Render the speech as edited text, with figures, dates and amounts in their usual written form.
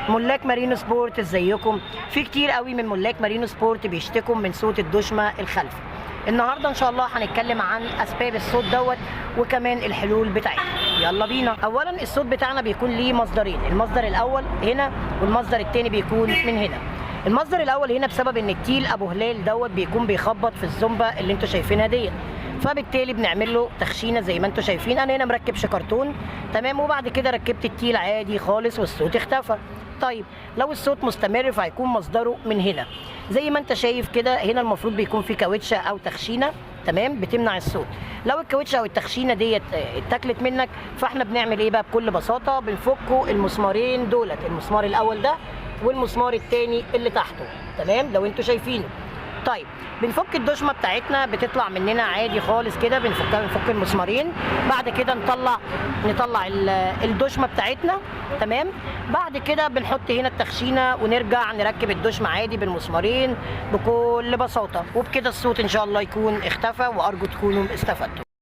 ملاك مارينو سبورت، ازيكم؟ في كتير قوي من ملاك مارينو سبورت بيشتكوا من صوت الدشمه الخلفي. النهارده ان شاء الله هنتكلم عن اسباب الصوت دوت وكمان الحلول بتاعتها. يلا بينا. اولا الصوت بتاعنا بيكون ليه مصدرين، المصدر الاول هنا والمصدر الثاني بيكون من هنا. المصدر الاول هنا بسبب ان التيل ابو هلال دوت بيكون بيخبط في الزومبا اللي انتوا شايفينها ديت، فبالتالي بنعمل له تخشينه زي ما انتم شايفين. انا هنا مركب شكرتون، تمام، وبعد كده ركبت التيل عادي خالص والصوت اختفى. طيب لو الصوت مستمر فهيكون مصدره من هنا زي ما انت شايف كده. هنا المفروض بيكون في كاوتشه او تخشينه، تمام، بتمنع الصوت. لو الكاوتشه او التخشينه ديت اتاكلت منك، فاحنا بنعمل ايه بقى؟ بكل بساطة بنفكوا المسمارين دولت، المسمار الاول ده والمسمار الثاني اللي تحته، تمام، لو انتوا شايفينه. طيب بنفك الدشمه بتاعتنا، بتطلع مننا عادي خالص كده، بنفكها، بنفك المسمارين، بعد كده نطلع الدشمه بتاعتنا، تمام. بعد كده بنحط هنا التخشينه ونرجع نركب الدشمه عادي بالمسمارين بكل بساطة، وبكده الصوت ان شاء الله يكون اختفى، وارجو تكونوا استفدتوا.